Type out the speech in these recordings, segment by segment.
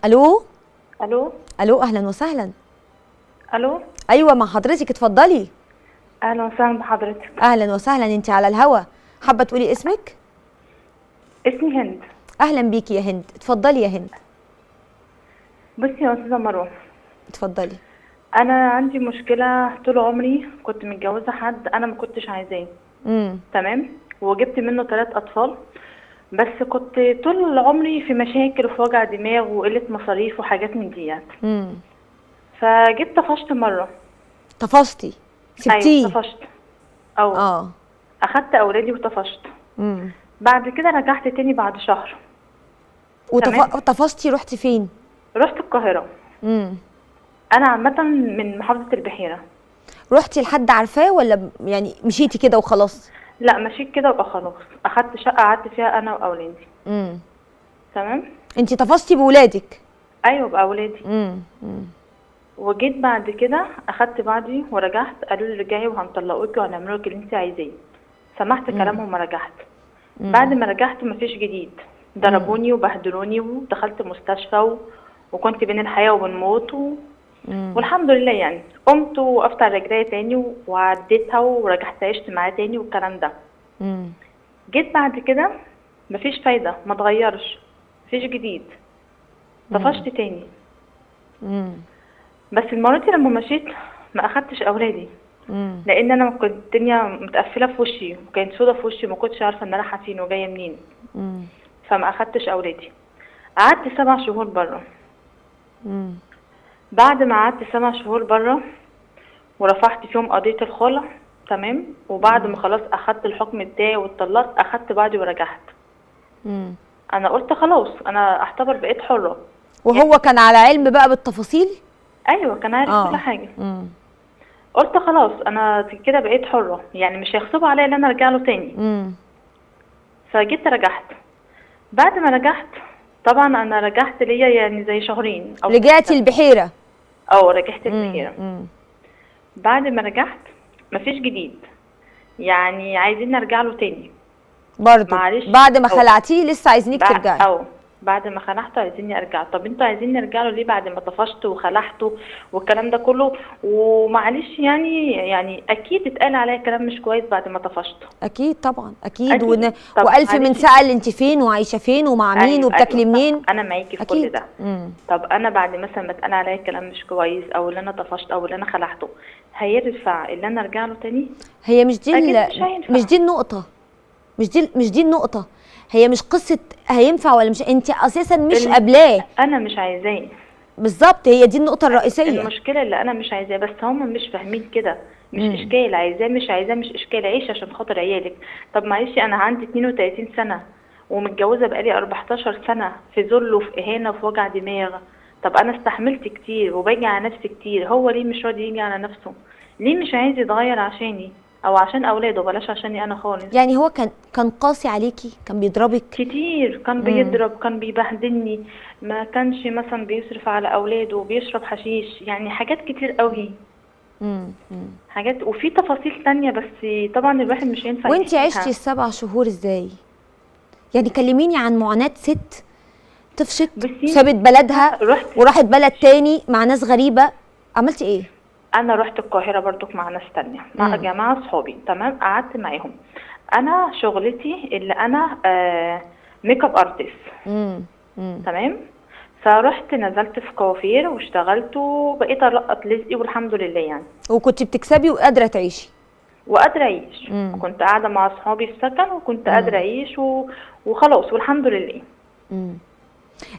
الو. الو. الو، اهلا وسهلا. الو. ايوه مع حضرتك، اتفضلي. اهلا وسهلا بحضرتك. اهلا وسهلا، انت على الهوا. حابة تقولي اسمك؟ اسمي هند. اهلا بيكي يا هند، اتفضلي يا هند. بصي يا استاذه مروه. اتفضلي. انا عندي مشكلة طول عمري، كنت متجوزة حد انا ما كنتش عايزاه. تمام، وجبت منه 3 اطفال، بس كنت طول عمري في مشاكل وفي وجع دماغ وقلة مصاريف وحاجات من ديت. فجيت طفشت مرة. طفشتي؟ سبتيه؟ ايوه طفشت. او اخدت اولادي وطفشت. بعد كده رجعت تاني بعد شهر. وطفشتي رحتي فين؟ رحت القاهرة. انا عامة من محافظة البحيرة. رحتي لحد عارفاه ولا يعني مشيتي كده وخلاص؟ لا مشيت كده وبقى خلاص، اخدت شقه قعدت فيها انا واولادي. تمام. انت طفشتي بولادك؟ ايوه باولادي. وجيت بعد كده اخدت بعضي ورجعت، قالوا لي رجعي وهنطلقوكي وهنعمل لك اللي انت عايزاه. سمعت كلامهم ورجعت. بعد ما رجعت مفيش جديد، ضربوني وبهدلوني ودخلت مستشفى وكنت بين الحياة وبالموت والحمد لله يعني قمت ووقفت على رجلي تاني وعديتها ورجعت عشت معاه تاني والكلام ده. جيت بعد كده مفيش فايده، ما اتغيرش، مفيش جديد، طفشت تاني. بس المرة دي لما مشيت ما اخدتش اولادي، لان انا كنت الدنيا متقفله في وشي وكانت سودا في وشي، وما كنتش عارفه ان انا رايحة فين وجاية منين. فما اخدتش اولادي. قعدت 7 شهور بره. بعد ما قعدت 7 شهور بره ورفعت فيهم قضية الخلع، تمام، وبعد ما خلاص اخدت الحكم بتاعي واتطلقت، اخدت بعضي ورجعت. انا قلت خلاص انا اعتبر بقيت حره. وهو يعني كان على علم بقى بالتفاصيل؟ ايوه كان عارف كل حاجة. قلت خلاص انا كده بقيت حره، يعني مش هيغصبوا عليا ان انا ارجع له تاني. فجيت رجعت. بعد ما رجعت طبعا انا رجعت ليا يعني زي شهرين او رجعتي البحيرة؟ رجعت البحيرة. بعد ما رجعت مفيش جديد، يعني عايزين نرجع له تاني برضه. بعد ما خلعتيه لسه عايزينك ترجعي؟ بعد ما خلعته عايزيني ارجع. طب انتوا عايزين نرجع له ليه بعد ما طفشته وخلعته والكلام ده كله؟ ومعلش يعني اكيد اتقال عليا كلام مش كويس بعد ما طفشته. اكيد طبعا اكيد. والف من سأل انت فين وعايشة فين ومع مين. أيوة وبتاكلي. أيوة منين. انا معاكي في كل ده. طب انا بعد مثلا ما اتقال عليا كلام مش كويس او اللي انا طفشت او اللي انا خلعته، هيرفع اللي انا ارجع له تاني؟ هي مش دي مش دي النقطة، مش دي النقطة. هي مش قصة هينفع ولا مش، انت اساسا مش قابلاه. انا مش عايزاه بالظبط، هي دي النقطة الرئيسية. المشكلة اللي انا مش عايزاه، بس هم مش فاهمين كده. مش اشكال عايزاه مش عايزاه، مش اشكال، عيش عشان خاطر عيالك. طب معلش انا عندي 32 سنة ومتجوزه بقالي 14 سنة في ذل وفي اهانه وفي وجع دماغ. طب انا استحملت كتير وباجي على نفسي كتير، هو ليه مش راضي يجي على نفسه؟ ليه مش عايز يتغير عشاني او عشان اولاده، بلاش عشاني انا خالص؟ يعني هو كان قاسي عليكي؟ كان بيضربك كتير؟ كان بيضرب، كان بيبهدلني، ما كانش مثلا بيصرف على اولاده، وبيشرب حشيش، يعني حاجات كتير قوي. حاجات وفي تفاصيل تانية بس طبعا الواحد مش هينفع. وانت عشتي ال7 شهور ازاي؟ يعني كلميني عن معاناة ست طفشت، سابت بلدها وراحت بلد تاني مع ناس غريبة، عملتي ايه؟ انا رحت القاهرة برضك مع ناس تانية، مع جماعة صحابي، تمام، قعدت معاهم. انا شغلتي اللي انا makeup artist، تمام، فرحت نزلت في كوافير واشتغلت وبقيت القط رزقي والحمد لله يعني. وكنت بتكسبي وقادرة تعيشي؟ وقادرة اعيش. كنت قاعدة مع اصحابي في سكن وكنت قادرة اعيش وخلاص والحمد لله.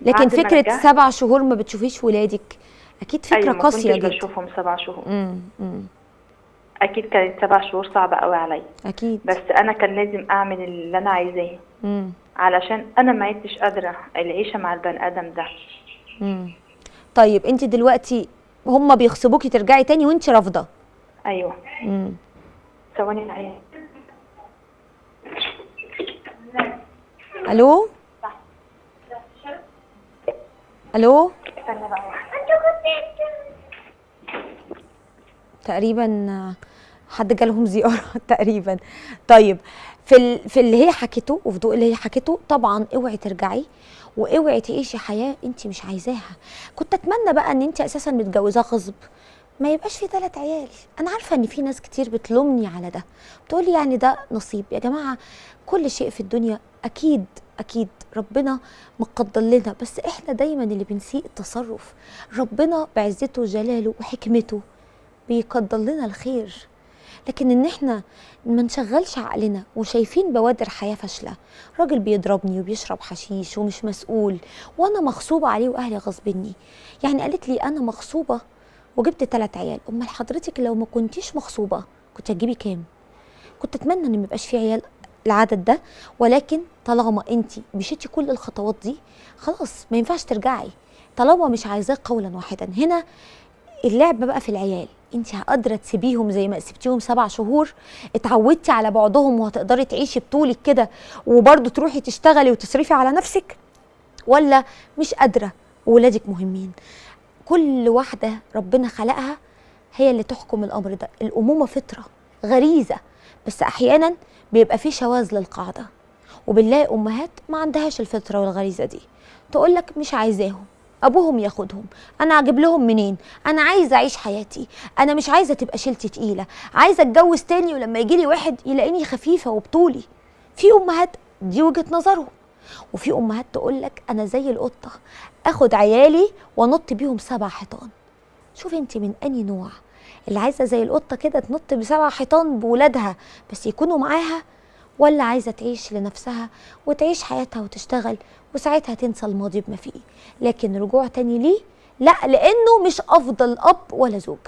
لكن فكرة 7 شهور ما بتشوفيش ولادك اكيد فكرة قاسية جدا. أيوة ما كنتش بشوفهم 7 شهور. اكيد كانت 7 شهور صعبة قوي عليا. اكيد. بس انا كان لازم اعمل اللي انا عايزاه. علشان انا ما عدتش قادرة العيشة مع البني ادم ده. طيب انت دلوقتي هم بيغصبوكي ترجعي تاني وانت رافضه؟ ايوه. ثواني معايا. الو. الو. استنى بقى واحدة. تقريبا حد جالهم زيارة تقريبا. طيب في اللي هي حكته وفي ضوء اللي هي حكته، طبعا اوعي ترجعي واوعي تعيشي حياة انت مش عايزاها. كنت اتمنى بقى ان انت اساسا متجوزاه غصب، ما يبقاش في 3 عيال. انا عارفه ان في ناس كتير بتلومني على ده، بتقولي يعني ده نصيب. يا جماعة كل شيء في الدنيا اكيد اكيد ربنا مقدر لنا، بس احنا دايما اللي بنسيء التصرف. ربنا بعزته وجلاله وحكمته بيقدر لنا الخير، لكن ان احنا ما نشغلش عقلنا وشايفين بوادر حياة فاشلة، راجل بيضربني وبيشرب حشيش ومش مسؤول وانا مغصوبه عليه واهلي غصبني. يعني قالت لي انا مغصوبه وجبت 3 عيال. امال حضرتك لو ما كنتيش مغصوبه كنت هتجيبي كام؟ كنت اتمنى ان ما يبقاش في عيال العدد ده، ولكن طالما انت مشيتي كل الخطوات دي خلاص ما ينفعش ترجعي، طالما مش عايزاه قولا واحدا. هنا اللعب بقى في العيال، انت قادرة تسيبيهم زي ما سبتيهم 7 شهور، اتعودتي على بعضهم وهتقدري تعيشي بطولك كده وبرضه تروحي تشتغلي وتصرفي على نفسك، ولا مش قادرة وولادك مهمين؟ كل واحدة ربنا خلقها هي اللي تحكم الامر ده. الامومة فطره غريزة، بس احيانا بيبقى في شواذ للقاعدة، وبنلاقي امهات ما عندهاش الفطرة والغريزه دي، تقول لك مش عايزاهم، ابوهم ياخدهم، انا اجيب لهم منين؟ انا عايزه اعيش حياتي، انا مش عايزه تبقى شيلتي تقيلة، عايزه اتجوز تاني ولما يجي لي واحد يلاقيني خفيفة وبطولي. في امهات دي وجهه نظرهم، وفي امهات تقول لك انا زي القطة اخد عيالي وانط بيهم 7 حيطان. شوفي انت من اني نوع، اللي عايزه زي القطة كده تنط ب7 حيطان بولادها بس يكونوا معاها، ولا عايزه تعيش لنفسها وتعيش حياتها وتشتغل وساعتها تنسى الماضي بما فيه؟ لكن رجوع تاني ليه؟ لا، لانه مش افضل اب ولا زوج.